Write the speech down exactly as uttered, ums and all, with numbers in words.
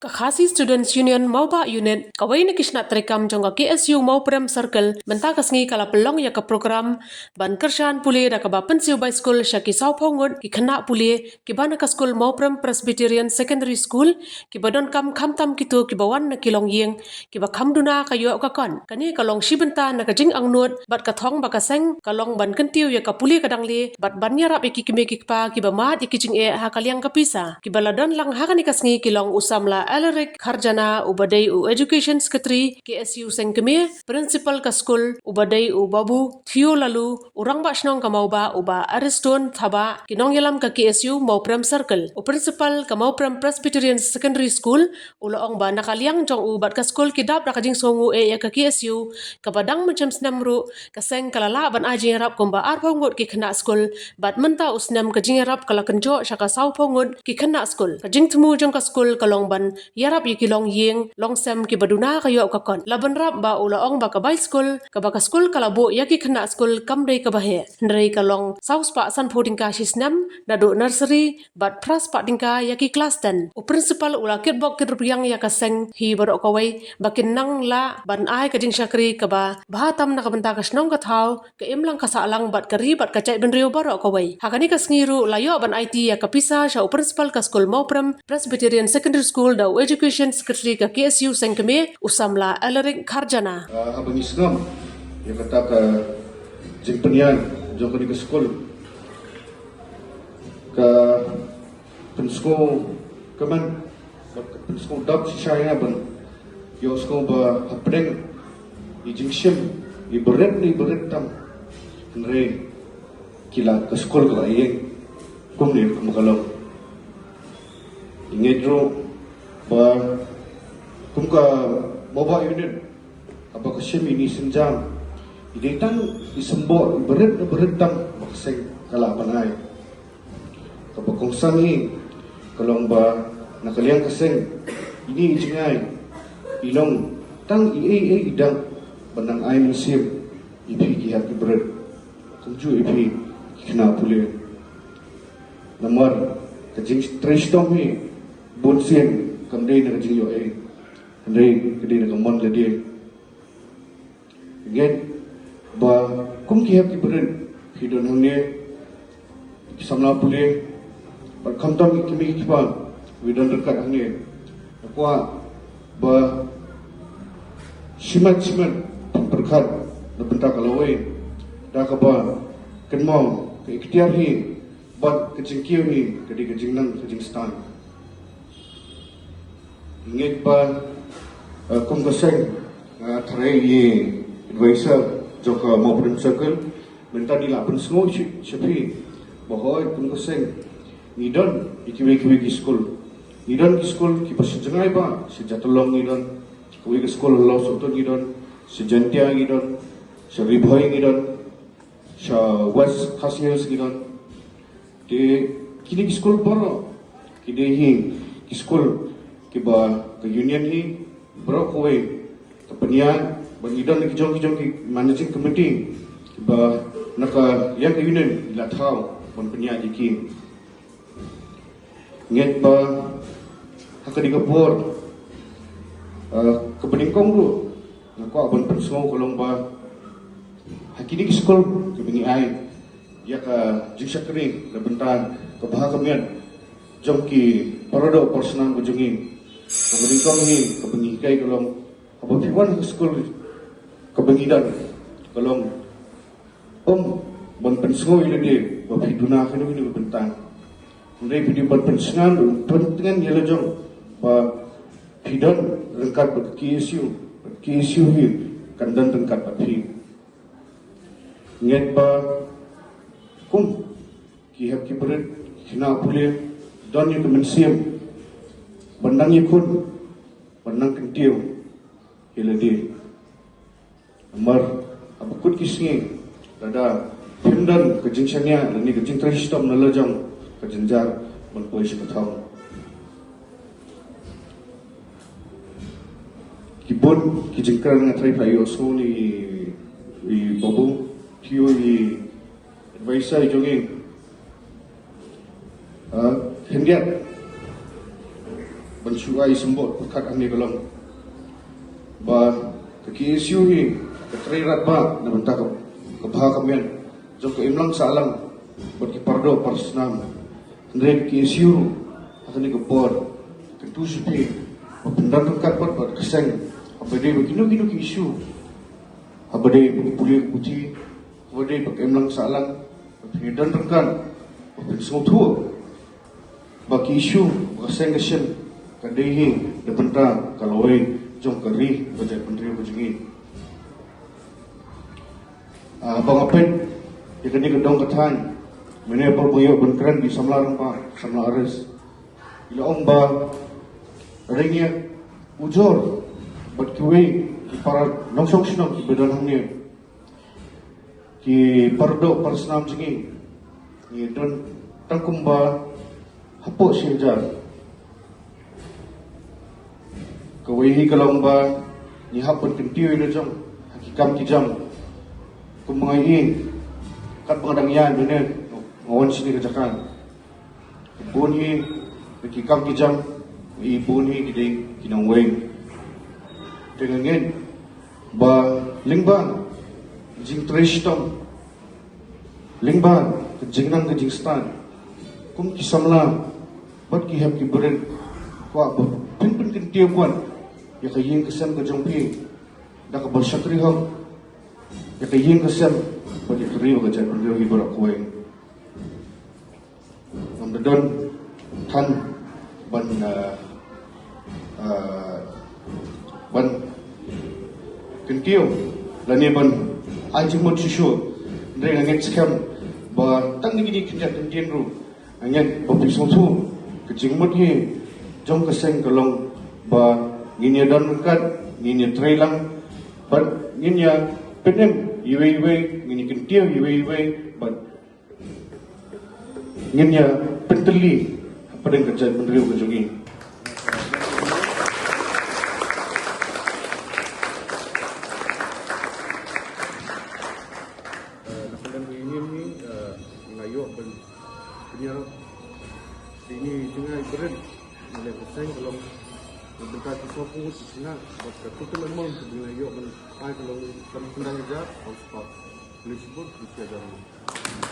Ka Khasi Students Union Mawbah Unit, kawei na ki shnat treikam jong ka K S U Mawprem Circle, mynta ka sngi ka la pynlong ïa ka program ban kyrshan pule da kaba pynsiew baiskul sha ki sawphew ngut ki khynnah pule kiba na ka skul Mawprem Presbyterian Secondary School, kiba donkam khamtam kito kiba wan na ki longïing kiba kham duna ka ïoh ka kot. Kane ka long shi bynta na ka jingangnud bad ka thong ba ka seng ka long ban kyntiew ïa ka pule ka dangle bad ban ïarap ïa ki kmie ki kpa kiba mad ïa ki jingeh ha ka liang ka pisa. Kiba la don lang ha kane ka sngi ki long u samla Alaric Kharjana uba dei u Education Secretary K S U Sengkmie, Principal ka skul uba dei u Babu Theo Lalu, u Rangbah Shnong ka Mawbah u Bah Ariston Thabah, ki nongïalam ka K S U Mawprem Circle. U Principal ka Mawprem Presbyterian Secondary School u la ong ba na ka liang jong u bad ka skul ki dap da ka jingsngewnguh eh ïa ka K S U, kaba dang mynshem snem ruh ka seng ka la lah ban ai jingïarap kumba arphew ngut ki khynnah skul, bad mynta u snem ka jingïarap ka la kynjoh sha ka sawphew ngut ki khynnah skul. Ka jingthmu jong ka skul ka long ban ïarap ïa ki longïing longsem kiba duna ka ïoh ka kot. La bynrap ba u la ong ba ka baiskul kaba ka skul ka la buh ïa ki khynnah skul kam dei kaba heh, hynrei ka long saw spah sanphew tyngka shi snem, naduh nursery bad phra spah tyngka ïa ki klas ten. U Principal u la kitbok kitrwiang ïa ka seng hi baroh kawei ba kin nang lah ban ai ka jingshakri kaba bha tam na ka bynta ka shnong ka thaw, ka imlang ka sahlang bad ka ri bad ka jaitbynriew baroh kawei. Ha kane ka sngi ruh la ïoh ban aiti ïa ka pisa sha u Principal ka skul Mawprem Presbyterian Secondary School da u Education Secretary ka K S U Sengkmie, u samla Alaric Kharjana. Ah, haba ngi sngap ïa kata ka jingpynïaid jong kane ka skul, ka pynsngewkmen bad ka pynsngewdap shisha ïa nga ban ïohsngew ba hapdeng i jingshim iba rit ne iba rit tam, hynrei ki la, ka skul ka la ïeng kumne kum ka long. Ngi ngeit ruh ba kum ka Mawbah Unit, haba ka shim ïa ine i sienjam, i dei tang i symboh iba rit ne iba rit tam ba ka seng ka lah ban ai. Kaba kongsan hi ka long ba na ka liang ka seng, ine i jingai i long tang i ei ei i dang ban nang ai mynsiem ïa phi ki hep ki bret, kumjuh ïa phi ki khynnah pule. Namar ka jingtrei shitom hi bunsien kam dei na ka jingïoh ei, hynrei ka dei na ka mon lade. Ngi ngeit ba kum ki hep ki bret phi don hangne, ki samla pule bad khamtam ki kmie ki kpa kiba don ryngkat hangne. Nga kwah ba shimet shimet phin pyrkhat na bynta ka lawei, da kaba kynmaw ka iktiar hi bad ka jingkiew hi ka dei ka jingnang ka jingstad. Ngi ngeit ba, eh, kum ka seng, eh, tharai ïa i advisor jong ka Mawprem Circle, mynta ngi la pynsngew sha, sha phi ba hooid kum ka seng ngi don ïa kiwei kiwei ki skul. Ngi don ki skul kiba sha jngai ba, sha Jatalong ngi don, kawei ka skul ha Lawsohtun ngi don, sha Jaintia ngi don, sha Ri Bhoi ngi don, sha West Khasi Hills ngi don. Te kine ki skul baroh ki dei hi ki skul kiba ka union hi baroh kawei ka pynïaid, ba ngi don ki jong ki jong ki managing committee kiba na ka liang ka union ki la thaw ban pynïaid ïa ki. Ngi ngeit ba ha kane ka por, eh, kaba nyngkong ruh nga kwah ban pynsngew ka long ba ha kine ki skul kiba ngi ai ïa ka jingshakri na bynta ka bha ka miat jong ki para doh para snam ka jong ngi, kaba nyngkong hi kaba ngi hikai ka long, haba phi wan ha ka skul kaba ngi don, ka long ym ban pynsngew ïa lade ba phi duna kano kano ka bynta. Hynrei phi dei ban pynsngew, pyntngen ïa la jong ba phi don ryngkat bad K S U, bad K S U hi kan don ryngkat bad phi. Ngi ngeit ba kum ki hep ki bret, ki khynnah pule, don ïa ka mynsiem ban nang ïakhun, ban nang kyntiew ïa lade. Namar haba kut ki sngi, lada phim don ka jingshaniah lane ka jingtrei shitom na la jong, ka jynjar ban poi sha ka thong. Ki bun ki jingkren nga tharai phi la ïohsngew na i Babu Theo, i advisor jong ngi. Ah, khyndiat ban shu Wa i symbol pyrkhat hangne ka long ba ka K S U hi ka trei radbah na bynta ka, ka bha ka mian jong ka imlang sahlang bad ki pardoh parsnam. Hynrei ka K S U ha kane ka por ka tu shuh ba pyndonkam ryngkat bad ka seng haba dei ba kino kino ki issue, haba dei ba ka pule ka puthi, haba dei ba ka imlang sahlang, ba pyndonkam ryngkat, ba pynsngewthuh ba ki issue ba ka seng ka seng ka dei hi na bynta ka lawei jong ka ri bad ka jaitbynriew ka jong ngi. Ah, ba nga peit ïa kane ka dong ka thaiñ, mynne por ba ïoh ban kren ki samla rangbah, samla aris, i la ong ba ring ïa u Jor bad kiwei ki para nongshong shnong kiba don hangne, ki pardoh parsnam jong ngi, ngi don tang kumba hapoh shi hajar. Kawei hi ka long ba ngi hap ban kyntiew ïa la jong ha ki kam ki jam. Kumba nga i, katba nga dang ïaid mynne, nga wan shane ka jaka, bun hi ki kam ki jam, i bun hi ki dei ki nongwei. Te nga ngeit ba lyngba jingtrei shitom, lyngba ka jingnang ka jingstad, kum ki samla bad ki hep ki briew, kwah ba phin pynkyntiew pat ïa ka ïing ka sem ka jong phi da kaba shakri hok ïa ka ïing ka sem bad ïa ka ri bad ka jaitbynriew hi baroh kawei. Ngam da don than ban, ah, ah, ban kyntiew lane ban ai jingmut shuh shuh. Hynrei nga ngeit skhem ba tang kine ki khyndiat kyntien ruh, nga ngeit ba phi sngewthuh ka jingmut hi jong ka seng ka long ba ngin ïa don ryngkat, ngin ïa trei lang bad ngin ïa pynim iwei iwei, ngin ïa kyntiew iwei iwei bad ngin ïa pyntylli hapdeng ka jaitbynriew ka jong ngi. Eh, na pdeng ïa ine, eh, nga ïoh ban pynïaid ine i jingai brit na leh ka seng ka long na bynta ki sawphew ngut ki khynnah bad ka total amount ka jingai ïoh ban ai ka long san phew khyndai hajar, au spah khyndai spah khyndai hajar.